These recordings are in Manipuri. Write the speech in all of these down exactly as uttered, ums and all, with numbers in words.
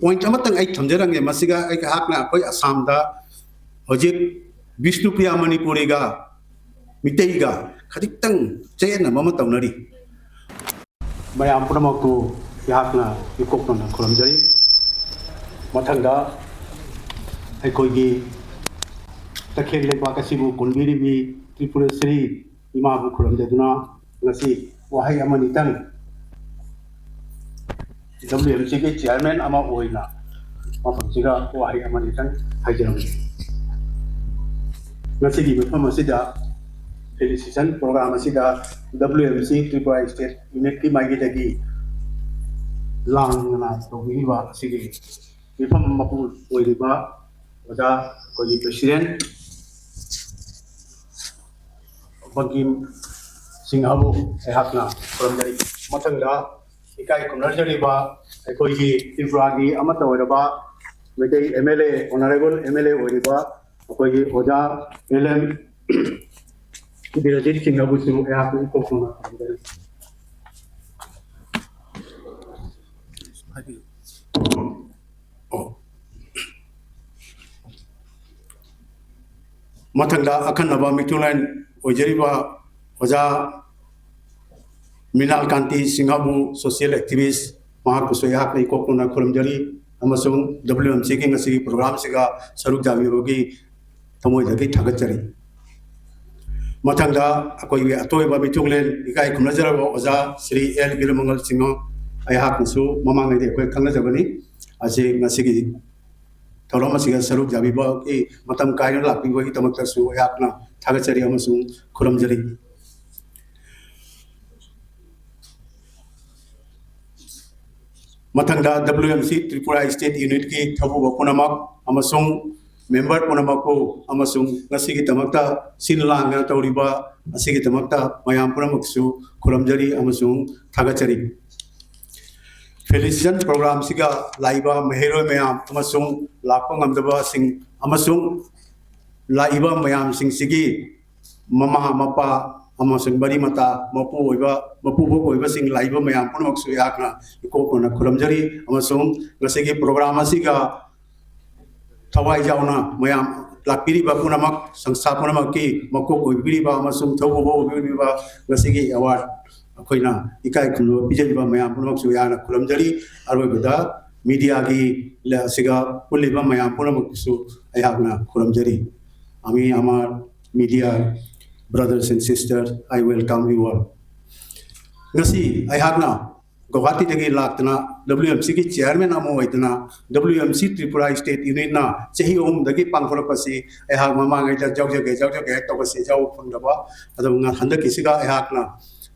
ꯄꯣꯏꯟꯠ ꯑꯃꯇꯪ ꯑꯩ ꯊꯝꯖꯔꯝꯒꯦ꯫ ꯃꯁꯤꯒ ꯑꯩꯍꯥꯛꯅ ꯑꯩꯈꯣꯏ ꯑꯁꯥꯝꯗ ꯍꯧꯖꯤꯛ ꯕꯤꯁꯅꯨꯄ꯭ꯔꯤꯌꯥ ꯃꯅꯤꯄꯨꯔꯤꯒ ꯃꯤꯇꯩꯒ ꯈꯖꯤꯛꯇꯪ ꯆꯌꯦꯠꯅꯕ ꯑꯃ ꯇꯧꯅꯔꯤ꯫ ꯃꯌꯥꯝ ꯄꯨꯝꯅꯃꯛꯄꯨ ꯑꯩꯍꯥꯛꯅ ꯏꯀꯣꯛꯇꯨꯅ ꯈꯨꯔꯨꯝꯖꯔꯤ꯫ ꯃꯊꯪꯗ ꯑꯩꯈꯣꯏꯒꯤ ꯇꯈꯦꯜ ꯂꯩꯕꯥꯛ ꯑꯁꯤꯕꯨ ꯀꯣꯟꯕꯤꯔꯤꯕꯤ ꯇ꯭ꯔꯤꯄꯨꯔꯦꯁ꯭ꯔꯤ ꯏꯃꯥꯕꯨ ꯈꯨꯔꯨꯝꯖꯗꯨꯅ ꯉꯁꯤ ꯋꯥꯍꯩ ꯑꯃꯅꯤꯇꯪ ꯗꯕ꯭ꯂꯤꯎ ꯑꯦꯝ ꯁꯤꯒꯤ ꯆꯤꯌꯥꯔꯃꯦꯟ ꯑꯃ ꯑꯣꯏꯅ ꯃꯐꯝꯁꯤꯗ ꯋꯥꯍꯩ ꯑꯃꯅꯤꯇꯪ ꯍꯥꯏꯖꯔꯝꯒꯦ꯫ ꯉꯁꯤꯒꯤ ꯃꯐꯝ ꯑꯁꯤꯗ ꯐꯦꯂꯤꯁꯤꯇꯦꯁꯟ ꯄ꯭ꯔꯣꯒ꯭ꯔꯥꯝ ꯑꯁꯤꯗ W M C Tripura state ꯌꯨꯅꯤꯠꯀꯤ ꯃꯥꯏꯀꯩꯗꯒꯤ ꯂꯥꯡꯗꯅ ꯇꯧꯕꯤꯔꯤꯕ ꯑꯁꯤꯒꯤ ꯃꯤꯐꯝ ꯃꯄꯨ ꯑꯣꯏꯔꯤꯕ ꯑꯣꯖꯥ ꯑꯩꯈꯣꯏꯒꯤ ꯄ꯭ꯔꯦꯁꯤꯗꯦꯟꯠ ꯕꯪꯀꯤꯝ ꯁꯤꯡꯍꯕꯨ ꯑꯩꯍꯥꯛꯅ ꯈꯨꯔꯨꯝꯖꯔꯤ꯫ ꯃꯊꯪꯗ ꯏꯀꯥꯏ ꯈꯨꯝꯅꯖꯔꯤꯕ ꯑꯩꯈꯣꯏꯒꯤ ꯇ꯭ꯔꯤꯄꯨꯔꯥꯒꯤ ꯑꯃꯠꯇ ꯑꯣꯏꯔꯕ Meitei M L A, honourable M L A ꯑꯣꯏꯔꯤꯕ ꯑꯩꯈꯣꯏꯒꯤ ꯑꯣꯖꯥ ꯑꯦꯜ ꯑꯦꯝ ꯕꯤꯔꯖꯤꯠ ꯁꯤꯡꯍꯕꯨꯁꯨ ꯑꯩꯍꯥꯛꯅ ꯏꯀꯣꯛ ꯊꯣꯡꯅ ꯈꯨꯔꯨꯝꯖꯔꯤ꯫ ꯑꯣ꯫ ꯃꯊꯪꯗ ꯑꯈꯟꯅꯕ ꯃꯤꯊꯨꯡꯂꯦꯟ ꯑꯣꯏꯖꯔꯤꯕ ꯑꯣꯖꯥ ꯃꯤꯅꯥꯜ ꯀꯥꯟꯇꯤ ꯁꯤꯡꯍꯕꯨ, ꯁꯣꯁꯤꯌꯦꯜ ꯑꯦꯛꯇꯤꯚꯤꯁ꯭ꯠ, ꯃꯍꯥꯛꯄꯨꯁꯨ ꯑꯩꯍꯥꯛꯅ ꯏꯀꯣꯛ ꯊꯣꯡꯅ ꯈꯨꯔꯨꯝꯖꯔꯤ ꯑꯃꯁꯨꯡ ꯗꯕ꯭ꯂꯤꯎ ꯑꯦꯝ ꯁꯤꯒꯤ ꯉꯁꯤꯒꯤ ꯄ꯭ꯔꯣꯒ꯭ꯔꯥꯝꯁꯤꯒ ꯁꯔꯨꯛ ꯌꯥꯕꯤꯕꯒꯤ ꯊꯃꯣꯏꯗꯒꯤ ꯊꯥꯒꯠꯆꯔꯤ꯫ ꯃꯊꯪꯗ ꯑꯩꯈꯣꯏꯒꯤ ꯑꯇꯣꯏꯕ ꯃꯤꯊꯨꯡꯂꯦꯟ ꯏꯀꯥꯏ ꯈꯨꯝꯅꯖꯔꯕ ꯑꯣꯖꯥ ꯁ꯭ꯔꯤ ꯑꯦꯜ ꯕꯤꯔꯃꯪꯒꯜ ꯁꯤꯡꯍ, ꯑꯩꯍꯥꯛꯅꯁꯨ ꯃꯃꯥꯡꯉꯩꯗ ꯑꯩꯈꯣꯏ ꯈꯪꯅꯖꯕꯅꯤ꯫ ꯑꯁꯤ ꯉꯁꯤꯒꯤ ꯊꯧꯔꯝ ꯑꯁꯤꯗ ꯁꯔꯨꯛ ꯌꯥꯕꯤꯕꯒꯤ ꯃꯇꯝ ꯀꯥꯏꯅ ꯂꯥꯛꯄꯤꯕꯒꯤꯗꯃꯛꯇꯁꯨ ꯑꯩꯍꯥꯛꯅ ꯊꯥꯒꯠꯆꯔꯤ ꯑꯃꯁꯨꯡ ꯈꯨꯔꯨꯝꯖꯔꯤ꯫ ꯃꯊꯪꯗ W M C Tripura state ꯌꯨꯅꯤꯠꯀꯤ ꯊꯧꯕꯨꯕ ꯄꯨꯝꯅꯃꯛ ꯑꯃꯁꯨꯡ ꯃꯦꯝꯕꯔ ꯄꯨꯝꯅꯃꯛꯄꯨ ꯑꯃꯁꯨꯡ ꯉꯁꯤꯒꯤꯗꯃꯛꯇ ꯁꯤꯟ ꯂꯥꯡꯗꯅ ꯇꯧꯔꯤꯕ ꯑꯁꯤꯒꯤꯗꯃꯛꯇ ꯃꯌꯥꯝ ꯄꯨꯝꯅꯃꯛꯁꯨ ꯈꯨꯔꯨꯝꯖꯔꯤ ꯑꯃꯁꯨꯡ ꯊꯥꯒꯠꯆꯔꯤ꯫ ꯐꯦꯂꯤꯁꯤꯇꯦꯁꯟ ꯄ꯭ꯔꯣꯒ꯭ꯔꯥꯝꯁꯤꯒ ꯂꯥꯛꯏꯕ ꯃꯍꯩꯔꯣꯏ ꯃꯌꯥꯝ ꯑꯃꯁꯨꯡ ꯂꯥꯛꯄ ꯉꯝꯗꯕꯁꯤꯡ ꯑꯃꯁꯨꯡ ꯂꯥꯛꯏꯕ ꯃꯌꯥꯝꯁꯤꯡꯁꯤꯒꯤ ꯃꯃꯥ ꯃꯄꯥ ꯑꯃꯁꯨꯡ ꯃꯔꯤ ꯃꯇꯥ, ꯃꯄꯨ ꯑꯣꯏꯕ, ꯃꯄꯨꯕꯣꯛ ꯑꯣꯏꯕꯁꯤꯡ, ꯂꯥꯛꯏꯕ ꯃꯌꯥꯝ ꯄꯨꯝꯅꯃꯛꯁꯨ ꯑꯩꯍꯥꯛꯅ ꯏꯀꯣꯛ ꯀꯣꯟꯅ ꯈꯨꯔꯨꯝꯖꯔꯤ꯫ ꯑꯃꯁꯨꯡ ꯉꯁꯤꯒꯤ program ꯑꯁꯤꯒ ꯊꯋꯥꯏ ꯌꯥꯎꯅ ꯃꯌꯥꯝ ꯂꯥꯛꯄꯤꯔꯤꯕ ꯄꯨꯝꯅꯃꯛ, ꯁꯪꯁꯊꯥ ꯄꯨꯝꯅꯃꯛꯀꯤ ꯃꯀꯣꯛ ꯑꯣꯏꯕꯤꯔꯤꯕ ꯑꯃꯁꯨꯡ ꯊꯧꯕꯨꯕ ꯑꯣꯏꯕꯤꯔꯤꯕ ꯉꯁꯤꯒꯤ award ꯑꯩꯈꯣꯏꯅ ꯏꯀꯥꯏ ꯈꯨꯝꯅꯕ ꯄꯤꯖꯔꯤꯕ ꯃꯌꯥꯝ ꯄꯨꯝꯅꯃꯛꯁꯨ ꯑꯩꯍꯥꯛꯅ ꯈꯨꯔꯨꯝꯖꯔꯤ꯫ ꯑꯔꯣꯏꯕꯗ mediaꯒꯤ ꯑꯁꯤꯒ ꯄꯨꯜꯂꯤꯕ ꯃꯌꯥꯝ ꯄꯨꯝꯅꯃꯛꯁꯨ ꯑꯩꯍꯥꯛꯅ ꯈꯨꯔꯨꯝꯖꯔꯤ꯫ ꯑꯃꯤ ꯑꯃꯥꯔ media brothers and sisters, I welcome you all. ꯉꯁꯤ ꯑꯩꯍꯥꯛꯅ ꯒꯧꯍꯥꯇꯤꯗꯒꯤ ꯂꯥꯛꯇꯅ WMCꯒꯤ chairman ꯑꯃ ꯑꯣꯏꯗꯅ, WMC Tripura State Unitꯅ ꯆꯍꯤ ꯑꯍꯨꯝꯗꯒꯤ ꯄꯥꯡꯊꯣꯔꯛꯄꯁꯤ ꯑꯩꯍꯥꯛ ꯃꯃꯥꯡꯉꯩꯗ ꯌꯥꯎꯖꯒꯦ, ꯌꯥꯎꯖꯒꯦ ꯇꯧꯕꯁꯤ ꯌꯥꯎꯕ ꯐꯪꯗꯕ, ꯑꯗꯨꯕꯨ ꯉ-, ꯍꯟꯗꯛꯀꯤꯁꯤꯒ ꯑꯩꯍꯥꯛꯅ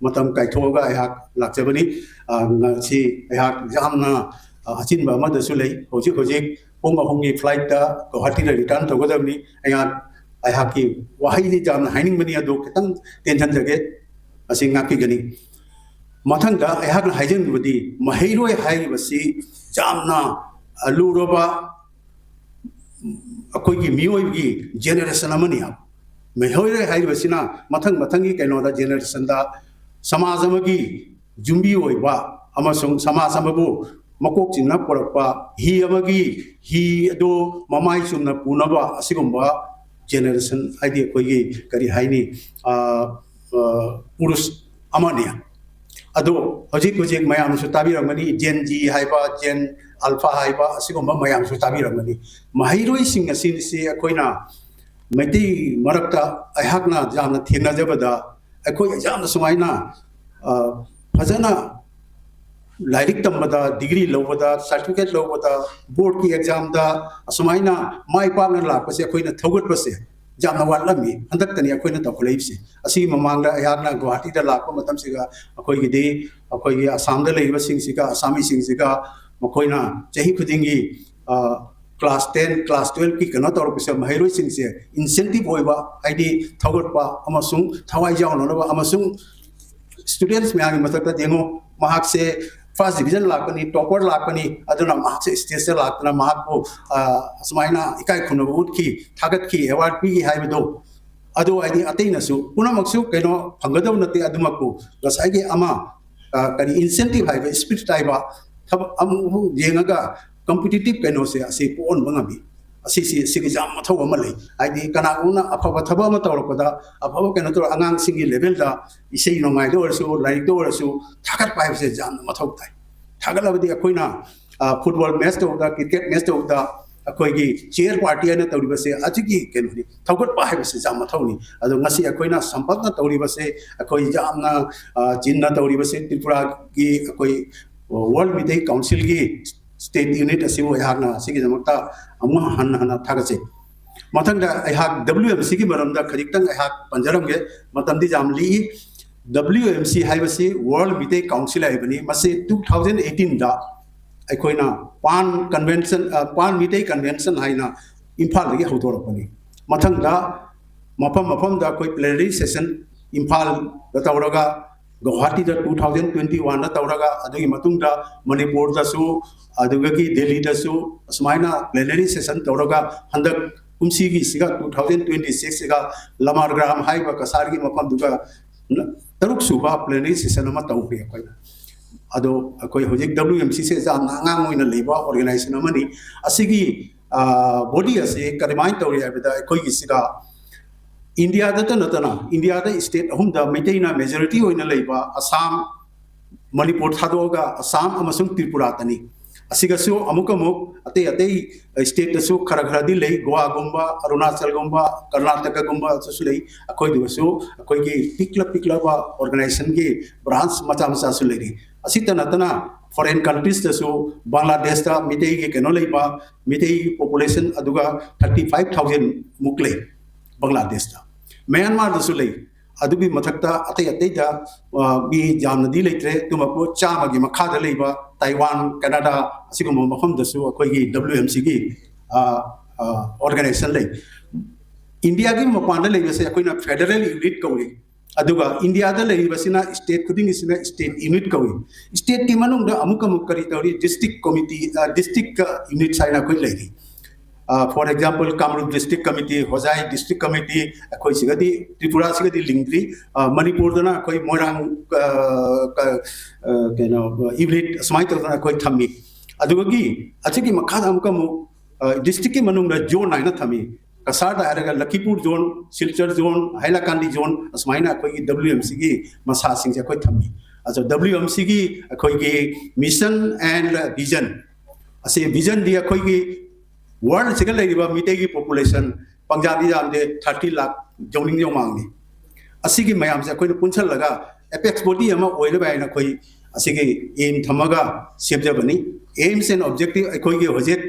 ꯃꯇꯝ ꯀꯥꯏꯊꯣꯛꯑꯒ ꯑꯩꯍꯥꯛ ꯂꯥꯛꯆꯕꯅꯤ꯫ ꯑ, ꯉꯁꯤ ꯑꯩꯍꯥꯛ ꯌꯥꯝꯅ, ꯑ, ꯑꯆꯤꯟꯕ ꯑꯃꯗꯁꯨ ꯂꯩ꯫ ꯍꯧꯖꯤꯛ ꯍꯧꯖꯤꯛ ꯄꯨꯡ ꯑꯍꯨꯝꯒꯤ flightꯇ ꯒꯧꯍꯥꯇꯤꯗ return ꯇꯧꯒꯗꯕꯅꯤ꯫ ꯑꯩꯍꯥꯛ, ꯑꯩꯍꯥꯛꯀꯤ ꯋꯥꯍꯩꯗꯤ ꯌꯥꯝꯅ ꯍꯥꯏꯅꯤꯡꯕꯅꯤ, ꯑꯗꯨ ꯈꯤꯇꯪ ꯇꯦꯟꯁꯤꯟꯖꯒꯦ, ꯑꯁꯤ ꯉꯥꯛꯄꯤꯒꯅꯤ꯫ ꯃꯊꯪꯗ ꯑꯩꯍꯥꯛꯅ ꯍꯥꯏꯖꯅꯤꯡꯕꯗꯤ, ꯃꯍꯩꯔꯣꯏ ꯍꯥꯏꯔꯤꯕꯁꯤ ꯌꯥꯝꯅ ꯂꯨꯔꯕ ꯑꯩꯈꯣꯏꯒꯤ ꯃꯤꯑꯣꯏꯕꯒꯤ generation ꯑꯃꯅꯤ ꯍꯥꯏꯕ꯫ ꯃꯍꯩꯔꯣꯏ ꯍꯥꯏꯔꯤꯕꯁꯤꯅ ꯃꯊꯪ ꯃꯊꯪꯒꯤ ꯀꯩꯅꯣꯗ generationꯗ ꯁꯃꯥꯖ ꯑꯃꯒꯤ ꯌꯨꯝꯕꯤ ꯑꯣꯏꯕ ꯑꯃꯁꯨꯡ ꯁꯃꯥꯖ ꯑꯃꯕꯨ ꯃꯀꯣꯛ ꯆꯤꯡꯅ ꯄꯨꯔꯛꯄ, ꯍꯤ ꯑꯃꯒꯤ ꯍꯤ ꯑꯗꯨ ꯃꯃꯥꯏ ꯆꯨꯝꯅ ꯄꯨꯅꯕ ꯑꯁꯤꯒꯨꯝꯕ generation, ꯍꯥꯏꯗꯤ ꯑꯩꯈꯣꯏꯒꯤ ꯀꯔꯤ ꯍꯥꯏꯅꯤ, ꯑ, ꯑ, ꯄꯨꯔꯨꯁ ꯑꯃꯅꯤ꯫ ꯑꯗꯣ ꯍꯧꯖꯤꯛ ꯍꯧꯖꯤꯛ ꯃꯌꯥꯝꯅꯁꯨ ꯇꯥꯕꯤꯔꯝꯒꯅꯤ, Gen Z ꯍꯥꯏꯕ, Gen Alpha ꯍꯥꯏꯕ, ꯑꯁꯤꯒꯨꯝꯕ ꯃꯌꯥꯝꯁꯨ ꯇꯥꯕꯤꯔꯝꯒꯅꯤ꯫ ꯃꯍꯩꯔꯣꯏꯁꯤꯡ ꯑꯁꯤꯁꯤ ꯑꯩꯈꯣꯏꯅ ꯃꯩꯇꯩ ꯃꯔꯛꯇ ꯑꯩꯍꯥꯛꯅ ꯌꯥꯝꯅ ꯊꯦꯡꯅꯖꯕꯗ, ꯑꯩꯈꯣꯏ ꯌꯥꯝꯅ ꯁꯨꯃꯥꯏꯅ, ꯑ, ꯐꯖꯅ ꯂꯥꯏꯔꯤꯛ ꯇꯝꯕꯗ, degree ꯂꯧꯕꯗ, certificate ꯂꯧꯕꯗ, boardꯀꯤ examꯗ ꯑꯁꯨꯃꯥꯏꯅ ꯃꯥꯏ ꯄꯥꯛꯅ ꯂꯥꯛꯄꯁꯦ ꯑꯩꯈꯣꯏꯅ ꯊꯧꯒꯠꯄꯁꯦ ꯌꯥꯝꯅ ꯋꯥꯠꯂꯝꯃꯤ꯫ ꯍꯟꯗꯛꯇꯅꯤ ꯑꯩꯈꯣꯏꯅ ꯇꯧꯈꯠꯂꯛꯏꯕꯁꯦ꯫ ꯑꯁꯤꯒꯤ ꯃꯃꯥꯡꯗ ꯑꯩꯍꯥꯛꯅ ꯒꯨꯋꯥꯍꯥꯇꯤꯗ ꯂꯥꯛꯄ ꯃꯇꯝꯁꯤꯒ ꯑꯩꯈꯣꯏꯒꯤꯗꯤ, ꯑꯩꯈꯣꯏꯒꯤ ꯑꯁꯥꯝꯗ ꯂꯩꯔꯤꯕꯁꯤꯡꯁꯤꯒ, ꯑꯁꯥꯃꯤꯁꯤꯡꯁꯤꯒ ꯃꯈꯣꯏꯅ ꯆꯍꯤ ꯈꯨꯗꯤꯡꯒꯤ, ꯑ, class ten, class twelveꯀꯤ ꯀꯩꯅꯣ ꯇꯧꯔꯛꯄꯁꯦ, ꯃꯍꯩꯔꯣꯏꯁꯤꯡꯁꯦ incentive ꯑꯣꯏꯕ, ꯍꯥꯏꯗꯤ ꯊꯧꯒꯠꯄ ꯑꯃꯁꯨꯡ ꯊꯋꯥꯏ ꯌꯥꯎꯅꯅꯕ ꯑꯃꯁꯨꯡ students ꯃꯌꯥꯝꯒꯤ ꯃꯊꯛꯇ ꯌꯦꯡꯉꯨ, ꯃꯍꯥꯛꯁꯦ first division ꯂꯥꯛꯄꯅꯤ, topper ꯂꯥꯛꯄꯅꯤ, ꯑꯗꯨꯅ ꯃꯍꯥꯛꯁꯦ stageꯇ ꯂꯥꯛꯇꯅ ꯃꯍꯥꯛꯄꯨ, ꯑ, ꯑꯁꯨꯃꯥꯏꯅ ꯏꯀꯥꯏ ꯈꯨꯝꯅꯕ ꯎꯠꯈꯤ, ꯊꯥꯒꯠꯈꯤ, award ꯄꯤꯈꯤ ꯍꯥꯏꯕꯗꯨ ꯑꯗꯨ ꯍꯥꯏꯗꯤ ꯑꯇꯩꯅꯁꯨ ꯄꯨꯝꯅꯃꯛꯁꯨ ꯀꯩꯅꯣ ꯐꯪꯒꯗꯕ ꯅꯠꯇꯦ꯫ ꯑꯗꯨꯃꯛꯄꯨ ꯉꯁꯥꯏꯒꯤ ꯑꯃ, ꯑ, ꯀꯔꯤ, incentive ꯍꯥꯏꯕ, spirit ꯍꯥꯏꯕ, ꯊꯕꯛ ꯑꯃꯨꯛ ꯌꯦꯡꯉꯒ competitive ꯀꯩꯅꯣꯁꯦ ꯑꯁꯤ ꯄꯣꯛꯍꯟꯕ ꯉꯝꯃꯤ꯫ ꯑꯁꯤꯁꯤ, ꯁꯤꯒꯤ ꯌꯥꯝ ꯃꯊꯧ ꯑꯃ ꯂꯩ꯫ ꯍꯥꯏꯗꯤ ꯀꯅꯥꯒꯨꯝꯕꯅ ꯑꯐꯕ ꯊꯕꯛ ꯑꯃ ꯇꯧꯔꯛꯄꯗ, ꯑꯐꯕ ꯀꯩꯅꯣ ꯇꯧꯔ ꯑꯉꯥꯡꯁꯤꯡꯒꯤ levelꯗ, ꯏꯁꯩ ꯅꯣꯡꯃꯥꯏꯗ ꯑꯣꯏꯔꯁꯨ, ꯂꯥꯏꯔꯤꯛꯇ ꯑꯣꯏꯔꯁꯨ ꯊꯥꯒꯠꯄ ꯍꯥꯏꯕꯁꯦ ꯌꯥꯝꯅ ꯃꯊꯧ ꯇꯥꯏ꯫ ꯊꯥꯒꯠꯂꯕꯗꯤ ꯑꯩꯈꯣꯏꯅ, ꯑ, football match ꯇꯧꯕꯗ, cricket match ꯇꯧꯕꯗ ꯑꯩꯈꯣꯏꯒꯤ cheer party ꯍꯥꯏꯅ ꯇꯧꯔꯤꯕꯁꯦ ꯑꯁꯤꯒꯤ ꯀꯩꯅꯣꯅꯤ, ꯊꯧꯒꯠꯄ ꯍꯥꯏꯕꯁꯤ ꯌꯥꯝ ꯃꯊꯧꯅꯤ꯫ ꯑꯗꯣ ꯉꯁꯤ ꯑꯩꯈꯣꯏꯅ ꯁꯝꯄꯠꯅ ꯇꯧꯔꯤꯕꯁꯦ, ꯑꯩꯈꯣꯏ ꯌꯥꯝꯅ, ꯑ, ꯆꯤꯟꯅ ꯇꯧꯔꯤꯕꯁꯦ, ꯇ꯭ꯔꯤꯄꯨꯔꯥꯒꯤ ꯑꯩꯈꯣꯏ World ꯃꯤꯇꯩ ꯀꯥꯎꯟꯁꯤꯜꯒꯤ state unit ꯑꯁꯤꯕꯨ ꯑꯩꯍꯥꯛꯅ ꯑꯁꯤꯒꯤꯗꯃꯛꯇ ꯑꯃꯨꯛ ꯍꯟꯅ ꯍꯟꯅ ꯊꯥꯒꯠꯆꯩ꯫ ꯃꯊꯪꯗ ꯑꯩꯍꯥꯛ W M Cꯒꯤ ꯃꯔꯝꯗ ꯈꯖꯤꯛꯇꯪ ꯑꯩꯍꯥꯛ ꯄꯟꯖꯔꯝꯒꯦ, ꯃꯇꯝꯗꯤ ꯌꯥꯝ ꯂꯤꯛꯏ꯫ W M C ꯍꯥꯏꯕꯁꯤ World ꯃꯤꯇꯩ ꯀꯥꯎꯟꯁꯤꯜ ꯍꯥꯏꯕꯅꯤ꯫ ꯃꯁꯤ two thousand eighteenꯗ ꯑꯩꯈꯣꯏꯅ ꯄꯥꯟ convention, ꯑ, ꯄꯥꯟ ꯃꯤꯇꯩ convention ꯍꯥꯏꯅ ꯏꯝꯐꯥꯜꯗꯒꯤ ꯍꯧꯗꯣꯔꯛꯄꯅꯤ꯫ ꯃꯊꯪꯗ ꯃꯐꯝ ꯃꯐꯝꯗ ꯑꯩꯈꯣꯏ plenary session ꯏꯝꯐꯥꯜꯗ ꯇꯧꯔꯒ, ꯒꯧꯍꯥꯇꯤꯗ two thousand twenty oneꯗ ꯇꯧꯔꯒ, ꯑꯗꯨꯒꯤ ꯃꯇꯨꯡꯗ ꯃꯅꯤꯄꯨꯔꯗꯁꯨ, ꯑꯗꯨꯗꯒꯤ ꯗꯦꯜꯂꯤꯗꯁꯨ ꯑꯁꯨꯃꯥꯏꯅ plenary session ꯇꯧꯔꯒ, ꯍꯟꯗꯛ ꯀꯨꯝꯁꯤꯒꯤꯁꯤꯒ two thousand twenty sixꯁꯤꯒ ꯂꯃꯥꯔꯒ꯭ꯔꯥꯝ ꯍꯥꯏꯔꯤꯕ ꯀꯁꯥꯔꯒꯤ ꯃꯐꯝꯗꯨꯒ ꯇꯔꯨꯛ ꯁꯨꯕ plenary session ꯑꯃ ꯇꯧꯈ꯭ꯔꯦ ꯑꯩꯈꯣꯏꯅ꯫ ꯑꯗꯣ ꯑꯩꯈꯣꯏ ꯍꯧꯖꯤꯛ W M Cꯁꯦ ꯌꯥꯝꯅ ꯑꯉꯥꯡ ꯑꯣꯏꯅ ꯂꯩꯕ organization ꯑꯃꯅꯤ꯫ ꯑꯁꯤꯒꯤ, ꯑ, body ꯑꯁꯤ ꯀꯔꯝꯍꯥꯏꯅ ꯇꯧꯔꯤ ꯍꯥꯏꯕꯗ, ꯑꯩꯈꯣꯏꯒꯤꯁꯤꯗ ꯏꯟꯗꯤꯌꯥꯗꯇ ꯅꯠꯇꯅ, ꯏꯟꯗꯤꯌꯥꯗ state ꯑꯍꯨꯝꯗ ꯃꯩꯇꯩꯅ majority ꯑꯣꯏꯅ ꯂꯩꯕ ꯑꯁꯥꯝ, ꯃꯅꯤꯄꯨꯔ ꯊꯥꯗꯣꯛꯑꯒ ꯑꯁꯥꯝ ꯑꯃꯁꯨꯡ ꯇ꯭ꯔꯤꯄꯨꯔꯥꯇꯅꯤ꯫ ꯑꯁꯤꯒꯁꯨ ꯑꯃꯨꯛ ꯑꯃꯨꯛ ꯑꯇꯩ ꯑꯇꯩ stateꯇꯁꯨ ꯈꯔ ꯈꯔꯗꯤ ꯂꯩ, ꯒꯣꯋꯥꯒꯨꯝꯕ, ꯑꯔꯨꯅꯥꯆꯜꯒꯨꯝꯕ, ꯀꯔꯅꯥꯇꯀꯥꯒꯨꯝꯕꯗꯁꯨ ꯂꯩ꯫ ꯑꯩꯈꯣꯏꯗꯨꯒꯁꯨ ꯑꯩꯈꯣꯏꯒꯤ ꯄꯤꯛꯂ ꯄꯤꯛꯂꯕ organizationꯒꯤ branch ꯃꯆꯥ ꯃꯆꯥꯁꯨ ꯂꯩꯔꯤ꯫ ꯑꯁꯤꯇ ꯅꯠꯇꯅ foreign countriesꯇꯁꯨ, ꯕꯪꯒ꯭ꯂꯥꯗꯦꯁꯇ ꯃꯤꯇꯩꯒꯤ ꯀꯩꯅꯣ ꯂꯩꯕ, ꯃꯤꯇꯩ population ꯑꯗꯨꯒ thirty five thousand ꯃꯨꯛ ꯂꯩ ꯕꯪꯒ꯭ꯂꯥꯗꯦꯁꯇ꯫ ꯃ꯭ꯌꯥꯟꯃꯥꯔꯗꯁꯨ ꯂꯩ꯫ ꯑꯗꯨꯒꯤ ꯃꯊꯛꯇ ꯑꯇꯩ ꯑꯇꯩꯗ, ꯑ, ꯃꯤ ꯌꯥꯝꯅꯗꯤ ꯂꯩꯇ꯭ꯔꯦ, ꯑꯗꯨꯃꯛꯄꯨ ꯆꯥꯝꯃꯒꯤ ꯃꯈꯥꯗ ꯂꯩꯕ ꯇꯥꯏꯋꯥꯟ, ꯀꯅꯥꯗꯥ, ꯑꯁꯤꯒꯨꯝꯕ ꯃꯐꯝꯗꯁꯨ ꯑꯩꯈꯣꯏꯒꯤ W M Cꯒꯤ, ꯑ, ꯑ, organization ꯂꯩ꯫ ꯏꯟꯗꯤꯌꯥꯒꯤ ꯃꯄꯥꯟꯗ ꯂꯩꯕꯁꯦ ꯑꯩꯈꯣꯏꯅ federal unit ꯀꯧꯏ꯫ ꯑꯗꯨꯒ ꯏꯟꯗꯤꯌꯥꯗ ꯂꯩꯔꯤꯕꯁꯤꯅ state ꯈꯨꯗꯤꯡꯒꯤꯁꯤꯅ state unit ꯀꯧꯏ꯫ Stateꯀꯤ ꯃꯅꯨꯡꯗ ꯑꯃꯨꯛ ꯑꯃꯨꯛ ꯀꯔꯤ ꯇꯧꯔꯤ? District committee, ꯑ, district units ꯍꯥꯏꯅ ꯑꯩꯈꯣꯏ ꯂꯩꯔꯤ꯫ For example, Kamrup District Committee, Hojai District Committee, ꯑꯩꯈꯣꯏ ꯁꯤꯒꯗꯤ, ꯇ꯭ꯔꯤꯄꯨꯔꯥꯁꯤꯒꯗꯤ ꯂꯤꯡꯗ꯭ꯔꯤ꯫ ꯃꯅꯤꯄꯨꯔꯗꯅ ꯑꯩꯈꯣꯏ ꯃꯣꯏꯔꯥꯡ, ꯀꯩꯅꯣ, ꯌꯨꯅꯤꯠ ꯑꯁꯨꯃꯥꯏꯅ ꯇꯧꯗꯅ ꯑꯩꯈꯣꯏ ꯊꯝꯃꯤ꯫ ꯑꯗꯨꯒꯤ ꯑꯁꯤꯒꯤ ꯃꯈꯥꯗ ꯑꯃꯨꯛꯀ ꯑꯃꯨꯛ ꯗꯤꯁꯇ꯭ꯔꯤꯛꯀꯤ ꯃꯅꯨꯡꯗ ꯖꯣꯟ ꯍꯥꯏꯅ ꯊꯝꯃꯤ꯫ ꯀꯁꯥꯔꯗ ꯍꯥꯏꯔꯒ ꯂꯈꯤꯄꯨꯔ ꯖꯣꯟ, ꯁꯤꯜꯆꯔ ꯖꯣꯟ, ꯍꯥꯏꯂꯥꯀꯥꯟꯗꯤ ꯖꯣꯟ, ꯑꯁꯨꯃꯥꯏꯅ ꯑꯩꯈꯣꯏꯒꯤ W M C ꯒꯤ ꯃꯁꯥꯁꯤꯡꯁꯦ ꯑꯩꯈꯣꯏ ꯊꯝꯃꯤ꯫ ꯑꯗꯣ W M C ꯒꯤ ꯑꯩꯈꯣꯏꯒꯤ mission and vision, ꯑꯁꯤ vision ꯗꯤ ꯑꯩꯈꯣꯏꯒꯤ ꯋꯥꯔꯜꯁꯤꯒ ꯂꯩꯔꯤꯕ ꯃꯤꯇꯩꯒꯤ ꯄꯣꯄꯨꯂꯦꯁꯟ ꯄꯪꯌꯥꯝꯗꯤ ꯌꯥꯝꯗꯦ, ꯊꯥꯔꯇꯤ ꯂꯥꯛ ꯌꯧꯅꯤꯡ ꯌꯧꯃꯥꯡꯅꯤ꯫ ꯑꯁꯤꯒꯤ ꯃꯌꯥꯝꯁꯦ ꯑꯩꯈꯣꯏꯅ ꯄꯨꯟꯁꯜꯂꯒ ꯑꯦꯄꯦꯛꯁ ꯕꯣꯗꯤ ꯑꯃ ꯑꯣꯏꯅꯕ ꯍꯥꯏꯅ ꯑꯩꯈꯣꯏ ꯑꯁꯤꯒꯤ ꯑꯦꯝ ꯊꯝꯃꯒ ꯁꯦꯝꯖꯕꯅꯤ꯫ Aims and objective ꯑꯩꯈꯣꯏꯒꯤ ꯍꯧꯖꯤꯛ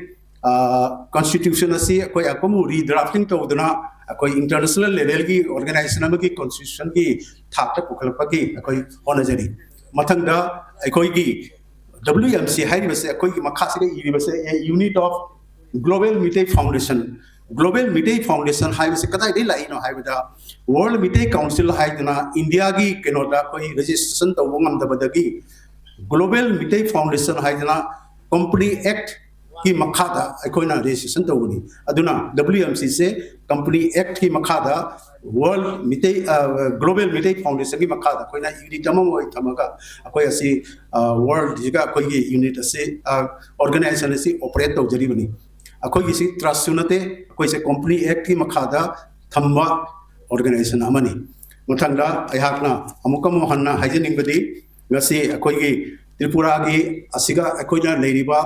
ꯀꯣꯟꯁꯇꯤꯇ꯭ꯌꯨꯁꯟ ꯑꯁꯤ ꯑꯩꯈꯣꯏ ꯑꯄꯨꯝꯕ ꯔꯤꯗ꯭ꯔꯥꯐꯇꯤꯡ ꯇꯧꯗꯨꯅ ꯑꯩꯈꯣꯏ ꯏꯟꯇꯔꯅꯦꯁꯅꯦꯜ ꯂꯦꯚꯦꯜꯒꯤ ꯑꯣꯔꯒꯅꯥꯏꯖꯦꯁꯟ ꯑꯃꯒꯤ ꯀꯣꯟꯁꯇꯤꯇ꯭ꯌꯨꯁꯟꯒꯤ ꯊꯥꯛꯇ ꯄꯨꯈꯠꯂꯛꯄꯒꯤ ꯑꯩꯈꯣꯏ ꯍꯣꯠꯅꯖꯔꯤ꯫ ꯃꯊꯪꯗ ꯑꯩꯈꯣꯏꯒꯤ W M C ꯍꯥꯏꯔꯤꯕꯁꯦ, ꯑꯩꯈꯣꯏꯒꯤ ꯃꯈꯥꯁꯤꯗ ꯏꯔꯤꯕꯁꯦ, a unit of Global Meitei Foundation꯫ Global Meitei Foundation ꯍꯥꯏꯕꯁꯤ ꯀꯗꯥꯏꯗꯒꯤ ꯂꯥꯛꯏꯅꯣ ꯍꯥꯏꯕꯗ, ꯋꯥꯔꯜ ꯃꯤꯇꯩ ꯀꯥꯎꯟꯁꯤꯜ ꯍꯥꯏꯗꯅ ꯏꯟꯗꯤꯌꯥꯒꯤ ꯀꯩꯅꯣꯗ ꯑꯩꯈꯣꯏ ꯔꯦꯖꯤꯁꯇ꯭ꯔꯦꯁꯟ ꯇꯧꯕ ꯉꯝꯗꯕꯗꯒꯤ ꯒ꯭ꯂꯣꯕꯦꯜ ꯃꯤꯇꯩ ꯐꯥꯎꯟꯗꯦꯁꯟ ꯍꯥꯏꯗꯅ ꯀꯝꯄꯅꯤ ꯑꯦꯛꯠꯀꯤ ꯃꯈꯥꯗ ꯑꯩꯈꯣꯏꯅ ꯔꯦꯖꯤꯁꯇ꯭ꯔꯦꯁꯟ ꯇꯧꯕꯅꯤ꯫ ꯑꯗꯨꯅ W M C ꯁꯦ ꯀꯝꯄꯅꯤ ꯑꯦꯛꯠꯀꯤ ꯃꯈꯥꯗ ꯋꯥꯔꯜ ꯃꯤꯇꯩ, ꯒ꯭ꯂꯣꯕꯦꯜ ꯃꯤꯇꯩ ꯐꯥꯎꯟꯗꯦꯁꯟꯒꯤ ꯃꯈꯥꯗ ꯑꯩꯈꯣꯏꯅ ꯌꯨꯅꯤꯠ ꯑꯃ ꯑꯣꯏꯅ ꯊꯝꯃꯒ ꯑꯩꯈꯣꯏ ꯑꯁꯤ ꯋꯥꯔꯜꯁꯤꯒ ꯑꯩꯈꯣꯏꯒꯤ ꯌꯨꯅꯤꯠ ꯑꯁꯤ, ꯑꯣꯔꯒꯅꯥꯏꯖꯦꯁꯟ ꯑꯁꯤ ꯑꯣꯄꯔꯦꯠ ꯇꯧꯖꯔꯤꯕꯅꯤ꯫ ꯑꯩꯈꯣꯏꯒꯤꯁꯤ ꯇ꯭ꯔꯁꯁꯨ ꯅꯠꯇꯦ, ꯑꯩꯈꯣꯏꯁꯦ ꯀꯝꯄꯅꯤ ꯑꯦꯛꯠꯀꯤ ꯃꯈꯥꯗ ꯊꯝꯕ ꯑꯣꯔꯒꯅꯥꯏꯖꯦꯁꯟ ꯑꯃꯅꯤ꯫ ꯃꯊꯪꯗ ꯑꯩꯍꯥꯛꯅ ꯑꯃꯨꯛꯀ ꯑꯃꯨꯛ ꯍꯟꯅ ꯍꯥꯏꯖꯅꯤꯡꯕꯗꯤ, ꯉꯁꯤ ꯑꯩꯈꯣꯏꯒꯤ ꯇ꯭ꯔꯤꯄꯨꯔꯥꯒꯤ ꯑꯁꯤꯒ ꯑꯩꯈꯣꯏꯅ ꯂꯩꯔꯤꯕ,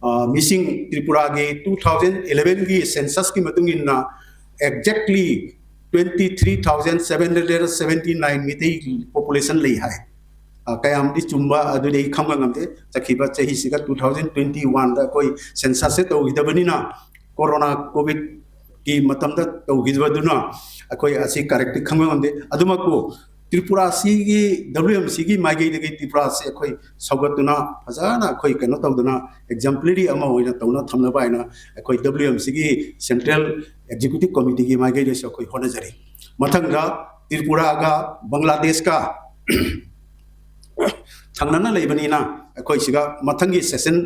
ꯑ, ꯃꯤꯁꯤꯡ, ꯇ꯭ꯔꯤꯄꯨꯔꯥꯒꯤ two thousand eleven ꯒꯤ census ꯀꯤ ꯃꯇꯨꯡ ꯏꯟꯅ exactly twenty three thousand seven hundred seventy nine Meetei population ꯂꯩ ꯍꯥꯏ꯫ ꯑ, ꯀꯌꯥꯝꯗꯤ ꯆꯨꯝꯕ ꯑꯗꯨꯗꯤ ꯑꯩ ꯈꯪꯕ ꯉꯝꯗꯦ꯫ ꯆꯠꯈꯤꯕ ꯆꯍꯤꯁꯤꯒ two thousand twenty one ꯗ ꯑꯩꯈꯣꯏ census ꯁꯦ ꯇꯧꯈꯤꯗꯕꯅꯤꯅ, ꯀꯣꯔꯣꯅꯥ ꯀꯣꯚꯤꯗꯀꯤ ꯃꯇꯝꯗ ꯇꯧꯈꯤꯕꯗꯨꯅ ꯑꯩꯈꯣꯏ ꯑꯁꯤ ꯀꯔꯦꯛꯇꯤ ꯈꯪꯕ ꯉꯝꯗꯦ꯫ ꯑꯗꯨꯃꯛꯄꯨ ꯇ꯭ꯔꯤꯄꯨꯔꯥꯁꯤꯒꯤ W M C ꯒꯤ ꯃꯥꯏꯀꯩꯗꯒꯤ ꯇ꯭ꯔꯤꯄꯨꯔꯥꯁꯤ ꯑꯩꯈꯣꯏ ꯁꯧꯒꯠꯇꯨꯅ ꯐꯖꯅ ꯑꯩꯈꯣꯏ ꯀꯩꯅꯣ ꯇꯧꯗꯨꯅ exemplary ꯑꯃ ꯑꯣꯏꯅ ꯇꯧꯅ ꯊꯝꯅꯕ ꯍꯥꯏꯅ ꯑꯩꯈꯣꯏ W M C ꯒꯤ Central Executive Committee ꯒꯤ ꯃꯥꯏꯀꯩꯗꯁꯨ ꯑꯩꯈꯣꯏ ꯍꯣꯠꯅꯖꯔꯤ꯫ ꯃꯊꯪꯗ ꯇ꯭ꯔꯤꯄꯨꯔꯥꯒ ꯕꯪꯒ꯭ꯂꯥꯗꯦꯁꯀ ꯊꯪꯅꯅ ꯂꯩꯕꯅꯤꯅ ꯑꯩꯈꯣꯏ ꯁꯤꯒ ꯃꯊꯪꯒꯤ session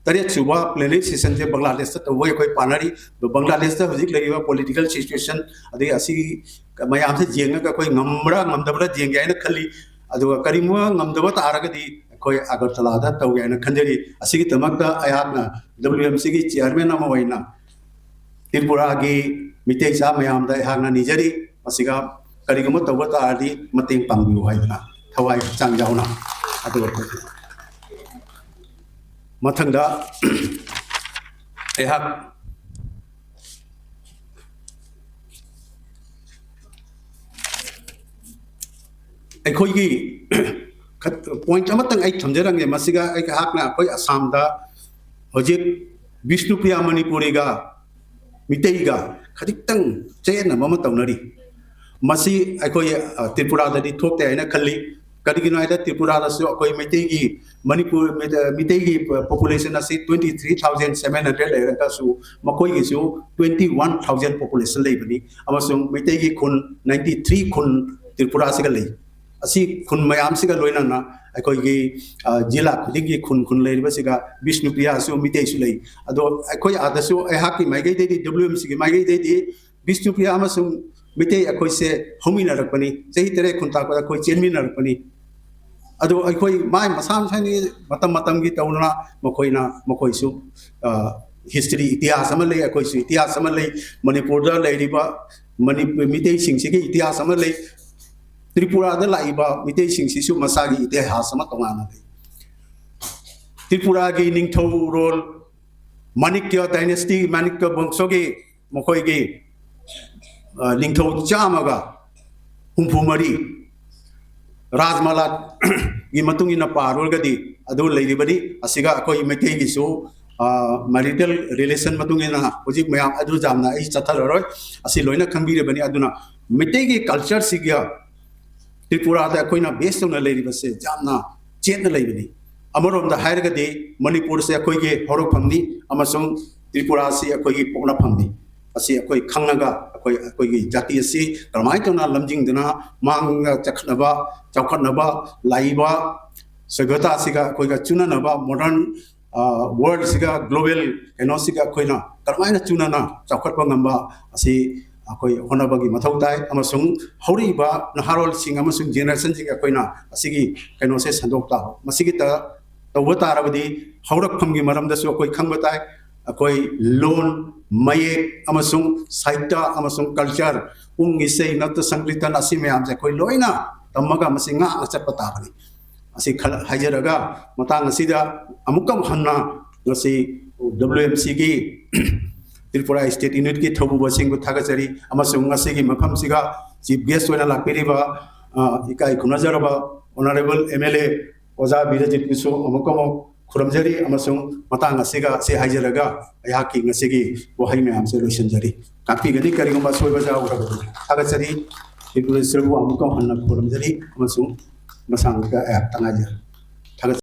ꯇꯔꯦꯠ ꯁꯨꯕ ꯄ꯭ꯂꯦꯅꯔꯤ ꯁꯦꯁꯟꯁꯦ ꯕꯪꯒ꯭ꯂꯥꯗꯦꯁꯇ ꯇꯧꯕ ꯑꯩꯈꯣꯏ ꯄꯥꯅꯔꯤ꯫ ꯑꯗꯣ ꯕꯪꯒ꯭ꯂꯥꯗꯦꯁꯇ ꯍꯧꯖꯤꯛ ꯂꯩꯔꯤꯕ ꯄꯣꯂꯤꯇꯤꯀꯦꯜ ꯁꯤꯆꯨꯋꯦꯁꯟ, ꯑꯗꯒꯤ ꯑꯁꯤꯒꯤ ꯃꯌꯥꯝꯁꯦ ꯌꯦꯡꯉꯒ ꯑꯩꯈꯣꯏ ꯉꯝꯕ꯭ꯔꯥ ꯉꯝꯗꯕ꯭ꯔꯥ ꯌꯦꯡꯒꯦ ꯍꯥꯏꯅ ꯈꯜꯂꯤ꯫ ꯑꯗꯨꯒ ꯀꯔꯤꯒꯨꯝꯕ ꯉꯝꯗꯕ ꯇꯥꯔꯒꯗꯤ ꯑꯩꯈꯣꯏ ꯑꯒꯔꯇꯂꯥꯗ ꯇꯧꯒꯦ ꯍꯥꯏꯅ ꯈꯟꯖꯔꯤ꯫ ꯑꯁꯤꯒꯤꯗꯃꯛꯇ ꯑꯩꯍꯥꯛꯅ W M C ꯒꯤ ꯆꯤꯌꯔꯃꯦꯟ ꯑꯃ ꯑꯣꯏꯅ ꯇ꯭ꯔꯤꯄꯨꯔꯥꯒꯤ ꯃꯤꯇꯩ ꯏꯆꯥ ꯃꯌꯥꯝꯗ ꯑꯩꯍꯥꯛꯅ ꯅꯤꯖꯔꯤ, ꯃꯁꯤꯒ ꯀꯔꯤꯒꯨꯝꯕ ꯇꯧꯕ ꯇꯥꯔꯗꯤ ꯃꯇꯦꯡ ꯄꯥꯡꯕꯤꯌꯨ ꯍꯥꯏꯗꯅ ꯊꯋꯥꯏ ꯍꯛꯆꯥꯡ ꯌꯥꯎꯅ꯫ ꯑꯗꯨꯒ ꯃꯊꯪꯗ ꯑꯩꯍꯥꯛ ꯑꯩꯈꯣꯏꯒꯤ ꯄꯣꯏꯟꯠ ꯑꯃꯇꯪ ꯑꯩ ꯊꯝꯖꯔꯝꯒꯦ꯫ ꯃꯁꯤꯒ ꯑꯩꯍꯥꯛꯅ ꯑꯩꯈꯣꯏ ꯑꯁꯥꯝꯗ ꯍꯧꯖꯤꯛ ꯕꯤꯁꯅꯨꯄ꯭ꯔꯤꯌꯥ ꯃꯅꯤꯄꯨꯔꯤꯒ ꯃꯤꯇꯩꯒ ꯈꯖꯤꯛꯇꯪ ꯆꯌꯦꯠꯅꯕ ꯑꯃ ꯇꯧꯅꯔꯤ꯫ ꯃꯁꯤ ꯑꯩꯈꯣꯏ, ꯑ, ꯇ꯭ꯔꯤꯄꯨꯔꯥꯗꯗꯤ ꯊꯣꯛꯇꯦ ꯍꯥꯏꯅ ꯈꯜꯂꯤ꯫ ꯀꯔꯤꯒꯤꯅꯣ ꯍꯥꯏꯗ ꯇ꯭ꯔꯤꯄꯨꯔꯥꯗꯁꯨ ꯑꯩꯈꯣꯏ ꯃꯩꯇꯩꯒꯤ, ꯃꯅꯤꯄꯨꯔ, ꯃꯤꯇꯩꯒꯤ ꯄꯣꯄꯨꯂꯦꯁꯟ ꯑꯁꯤ twenty three thousand seven hundred ꯂꯩꯔꯒꯁꯨ ꯃꯈꯣꯏꯒꯤꯁꯨ twenty one thousand ꯄꯣꯄꯨꯂꯦꯁꯟ ꯂꯩꯕꯅꯤ꯫ ꯑꯃꯁꯨꯡ ꯃꯩꯇꯩꯒꯤ ꯈꯨꯟ ninety three ꯈꯨꯟ ꯇ꯭ꯔꯤꯄꯨꯔꯥꯁꯤꯒ ꯂꯩ꯫ ꯑꯁꯤ ꯈꯨꯟ ꯃꯌꯥꯝꯁꯤꯒ ꯂꯣꯏꯅꯅ ꯑꯩꯈꯣꯏꯒꯤ, ꯑ, ꯖꯤꯂꯥ ꯈꯨꯗꯤꯡꯒꯤ ꯈꯨꯟ ꯈꯨꯟ ꯂꯩꯔꯤꯕꯁꯤꯒ ꯕꯤꯁꯅꯨꯄ꯭ꯔꯤꯌꯥꯁꯨ ꯃꯤꯇꯩꯁꯨ ꯂꯩ꯫ ꯑꯗꯣ ꯑꯩꯈꯣꯏ ꯑꯥꯗꯁꯨ ꯑꯩꯍꯥꯛꯀꯤ ꯃꯥꯏꯀꯩꯗꯩꯗꯤ, W M C ꯒꯤ ꯃꯥꯏꯀꯩꯗꯩꯗꯤ ꯕꯤꯁꯅꯨꯄ꯭ꯔꯤꯌꯥ ꯑꯃꯁꯨꯡ ꯃꯤꯇꯩ ꯑꯩꯈꯣꯏꯁꯦ ꯍꯧꯃꯤꯟꯅꯔꯛꯄꯅꯤ꯫ ꯆꯍꯤ ꯇꯔꯦꯠ ꯈꯨꯟꯇꯥꯛꯄꯗ ꯑꯩꯈꯣꯏ ꯆꯦꯟꯃꯤꯟꯅꯔꯛꯄꯅꯤ꯫ ꯑꯗꯣ ꯑꯩꯈꯣꯏ ꯃꯥꯏ ꯃꯁꯥ ꯃꯁꯥꯒꯤ ꯃꯇꯝ ꯃꯇꯝꯒꯤ ꯇꯧꯅ ꯃꯈꯣꯏꯅ, ꯃꯈꯣꯏꯁꯨ, ꯑ, ꯍꯤꯁꯇ꯭ꯔꯤ, ꯏꯇꯤꯍꯥꯁ ꯑꯃ ꯂꯩ, ꯑꯩꯈꯣꯏꯁꯨ ꯏꯇꯤꯍꯥꯁ ꯑꯃ ꯂꯩ꯫ ꯃꯅꯤꯄꯨꯔꯗ ꯂꯩꯔꯤꯕ ꯃꯅꯤꯄꯨꯔ ꯃꯤꯇꯩꯁꯤꯡꯁꯤꯒꯤ ꯏꯇꯤꯍꯥꯁ ꯑꯃ ꯂꯩ꯫ ꯇ꯭ꯔꯤꯄꯨꯔꯥꯗ ꯂꯥꯛꯏꯕ ꯃꯤꯇꯩꯁꯤꯡꯁꯤꯁꯨ ꯃꯁꯥꯒꯤ ꯏꯇꯤꯍꯥꯁ ꯑꯃ ꯇꯣꯉꯥꯟꯅ ꯂꯩ꯫ ꯇ꯭ꯔꯤꯄꯨꯔꯥꯒꯤ ꯅꯤꯡꯊꯧꯔꯣꯜ ꯃꯥꯅꯤꯛꯀ꯭ꯌ ꯗꯥꯏꯅꯦꯁꯇꯤ, ꯃꯥꯅꯤꯛꯀ꯭ꯌ ꯕꯪꯁꯣꯒꯤ ꯃꯈꯣꯏꯒꯤ, ꯑ, ꯅꯤꯡꯊꯧ ꯆꯥꯝꯃꯒ ꯍꯨꯝꯐꯨ ꯃꯔꯤ ꯔꯥꯖꯃꯥꯂꯥꯒꯤ ꯃꯇꯨꯡ ꯏꯟꯅ ꯄꯥꯔꯨꯔꯒꯗꯤ ꯑꯗꯨ ꯂꯩꯔꯤꯕꯅꯤ꯫ ꯑꯁꯤꯒ ꯑꯩꯈꯣꯏ ꯃꯩꯇꯩꯒꯤꯁꯨ, ꯑ, ꯃꯦꯔꯤꯇꯦꯜ ꯔꯤꯂꯦꯁꯟ ꯃꯇꯨꯡ ꯏꯟꯅ ꯍꯧꯖꯤꯛ ꯃꯌꯥꯝ ꯑꯗꯨ ꯌꯥꯝꯅ ꯑꯩ ꯆꯠꯊꯔꯔꯣꯏ, ꯑꯁꯤ ꯂꯣꯏꯅ ꯈꯪꯕꯤꯔꯕꯅꯤ꯫ ꯑꯗꯨꯅ ꯃꯩꯇꯩꯒꯤ ꯀꯜꯆꯔꯁꯤꯒ ꯇ꯭ꯔꯤꯄꯨꯔꯥꯗ ꯑꯩꯈꯣꯏꯅ ꯕꯦꯁ ꯇꯧꯅ ꯂꯩꯔꯤꯕꯁꯦ ꯌꯥꯝꯅ ꯆꯦꯠꯅ ꯂꯩꯕꯅꯤ꯫ ꯑꯃꯔꯣꯝꯗ ꯍꯥꯏꯔꯒꯗꯤ ꯃꯅꯤꯄꯨꯔꯁꯦ ꯑꯩꯈꯣꯏꯒꯤ ꯍꯧꯔꯛꯐꯝꯅꯤ ꯑꯃꯁꯨꯡ ꯇ꯭ꯔꯤꯄꯨꯔꯥꯁꯤ ꯑꯩꯈꯣꯏꯒꯤ ꯄꯣꯛꯅꯐꯝꯅꯤ꯫ ꯑꯁꯤ ꯑꯩꯈꯣꯏ ꯈꯪꯂꯒ ꯑꯩꯈꯣꯏ, ꯑꯩꯈꯣꯏꯒꯤ ꯖꯥꯇꯤ ꯑꯁꯤ ꯀꯔꯝꯍꯥꯏꯅ ꯇꯧꯅ ꯂꯝꯖꯤꯡꯗꯨꯅ ꯃꯥꯡꯗ ꯆꯠꯈꯠꯅꯕ, ꯆꯥꯎꯈꯠꯅꯕ, ꯂꯥꯛꯏꯕ ꯁꯚ꯭ꯌꯇꯥꯁꯤꯒ ꯑꯩꯈꯣꯏꯒ ꯆꯨꯅꯅꯕ, ꯃꯣꯗꯔꯟ ꯋꯥꯔꯜꯁꯤꯒ, ꯒ꯭ꯂꯣꯕꯦꯜ ꯀꯩꯅꯣꯁꯤꯒ ꯑꯩꯈꯣꯏꯅ ꯀꯔꯝꯍꯥꯏꯅ ꯆꯨꯅꯅ ꯆꯥꯎꯈꯠꯄ ꯉꯝꯕ ꯑꯁꯤ ꯑꯩꯈꯣꯏ ꯍꯣꯠꯅꯕꯒꯤ ꯃꯊꯧ ꯇꯥꯏ꯫ ꯑꯃꯁꯨꯡ ꯍꯧꯔꯛꯏꯕ ꯅꯍꯥꯔꯣꯜꯁꯤꯡ ꯑꯃꯁꯨꯡ ꯖꯦꯅꯦꯔꯦꯁꯟꯁꯤꯡ ꯑꯩꯈꯣꯏꯅ ꯑꯁꯤꯒꯤ ꯀꯩꯅꯣꯁꯦ ꯁꯟꯗꯣꯛ ꯇꯥꯕ, ꯃꯁꯤꯒꯤ ꯇ-, ꯇꯧꯕ ꯇꯥꯔꯕꯗꯤ ꯍꯧꯔꯛꯐꯝꯒꯤ ꯃꯔꯝꯗꯁꯨ ꯑꯩꯈꯣꯏ ꯈꯪꯕ ꯇꯥꯏ꯫ ꯑꯩꯈꯣꯏ ꯂꯣꯟ, ꯃꯌꯦꯛ ꯑꯃꯁꯨꯡ ꯁꯥꯍꯤꯇ꯭ꯌ ꯑꯃꯁꯨꯡ ꯀꯜꯆꯔ, ꯄꯨꯡ ꯏꯁꯩ, ꯅꯠꯇ ꯁꯪꯀ꯭ꯔꯤꯇꯟ, ꯑꯁꯤ ꯃꯌꯥꯝꯁꯦ ꯑꯩꯈꯣꯏ ꯂꯣꯏꯅ ꯇꯝꯃꯒ ꯃꯁꯤ ꯉꯥꯛꯅ ꯆꯠꯄ ꯇꯥꯕꯅꯤ꯫ ꯑꯁꯤ ꯈꯜ-, ꯍꯥꯏꯖꯔꯒ ꯃꯇꯥꯡ ꯑꯁꯤꯗ ꯑꯃꯨꯛꯀ ꯍꯟꯅ ꯉꯁꯤ W M C ꯒꯤ ꯇ꯭ꯔꯤꯄꯨꯔꯥ ꯁ꯭ꯇꯦꯠ ꯌꯨꯅꯤꯠꯀꯤ ꯊꯧꯄꯨꯕꯁꯤꯡꯕꯨ ꯊꯥꯒꯠꯆꯔꯤ꯫ ꯑꯃꯁꯨꯡ ꯉꯁꯤꯒꯤ ꯃꯐꯝꯁꯤꯒ ꯆꯤꯐ ꯒꯦꯁ ꯑꯣꯏꯅ ꯂꯥꯛꯄꯤꯔꯤꯕ, ꯑ, ꯏꯀꯥꯏ ꯈꯨꯝꯅꯖꯔꯕ ꯑꯣꯅꯔꯦꯕꯜ M L A ꯑꯣꯖꯥ ꯕꯤꯔꯖꯤꯠꯄꯨꯁꯨ ꯑꯃꯨꯛꯀ ꯑꯃꯨꯛ ꯈꯨꯔꯨꯝꯖꯔꯤ꯫ ꯑꯃꯁꯨꯡ ꯃꯇꯥꯡ ꯑꯁꯤꯒ ꯑꯁꯤ ꯍꯥꯏꯖꯔꯒ ꯑꯩꯍꯥꯛꯀꯤ ꯉꯁꯤꯒꯤ ꯋꯥꯍꯩ ꯃꯌꯥꯝꯁꯦ ꯂꯣꯏꯁꯤꯟꯖꯔꯤ꯫ ꯇꯥꯛꯄꯤꯒꯅꯤ ꯀꯔꯤꯒꯨꯝꯕ ꯑꯁꯣꯏꯕ ꯌꯥꯎꯔꯕꯗꯤ꯫ ꯊꯥꯒꯠꯆꯔꯤ꯫ ꯇ꯭ꯔꯤꯄꯨꯔꯦꯁ꯭ꯋꯔꯕꯨ ꯑꯃꯨꯛꯀ ꯍꯟꯅ ꯈꯨꯔꯨꯝꯖꯔꯤ ꯑꯃꯁꯨꯡ ꯃꯁꯥꯡꯗ ꯑꯩꯍꯥꯛ ꯇꯉꯥꯏꯖꯔꯦ꯫